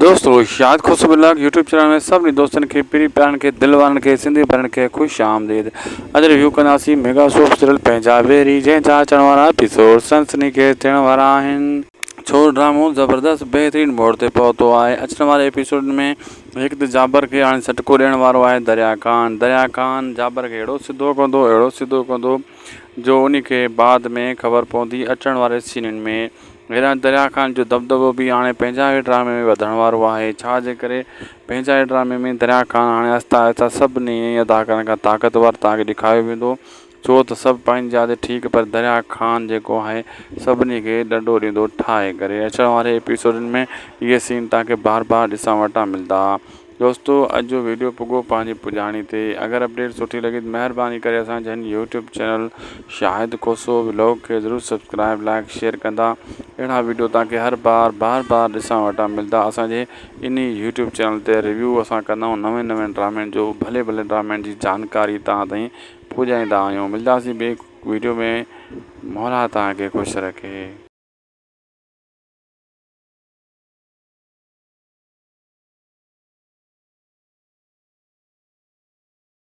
دوستو Shahid Khoso blog YouTube channel ۾ سڀني دوستن کي پرين پيارن کي دل وارن کي سنڌي ڀائرن کي خوش آمديد اڄ ريويو ڪنداسين ميگا سوپ سيريل پنهنجا ويري جنهن جا اچڻ وارا ايپيسوڊ سنسني خيز ٿيڻ وارا آهن. ڇو ڊرامو زبردست بهترين موڙ تي پهتو آهي اچڻ واري ايپيسوڊن ۾ هڪ ته جابر کي هاڻي سٽڪو ڏيڻ وارو آهي دريا خان دريا خان جابر کي اهڙو سڌو ڪندو اهڙو سڌو ڪندو جو ان کي بعد ۾ خبر پوندي اچڻ واري سينن ۾ هيڏانهن دريا خان جو دٻدٻو به هاڻي پنهنجا ئي ڊرامي ۾ وڌڻ وارو آهي، ڇا جي ڪري پنهنجا ئي ڊرامي ۾ دريا خان هاڻي آهستي آهستي سڀني اداڪارن کان طاقتور توهان کي ڏيکاريو ويندو، ڇو ته سڀ پنهنجي جاء تي ٺيڪ پر دريا خان جيڪو آهي سڀني کي ڏنڊو ڏيندو ٺاهي ڪري اچڻ واري ايپيسوڊن ۾ اهي سين توهان کي بار بار ڏسڻ وٽان ملندا. دوستو اڄ جو ويڊيو پڳو پنهنجي پڄاڻي تي اگر اپڊيٽ سٺي لڳي ته مهرباني ڪري اسان جي هن YouTube channel Shahid Khoso vlog کي ضرور سبسڪرائب لائڪ شيئر ڪندا اهڙا ويڊيو توهان کي هر بار بار بار ڏسڻ وٽان ملدا اسان جي انهي يوٽيوب چينل تي ريويو اسان ڪندا آهيون نوين نوين ڊرامن جو ڀلي ڀلي ڊرامن جي جانڪاري توهان تائين پڄائيندا آهيون ملداسين ٻي ويڊيو ۾ مولا توهان کي خوش رکي.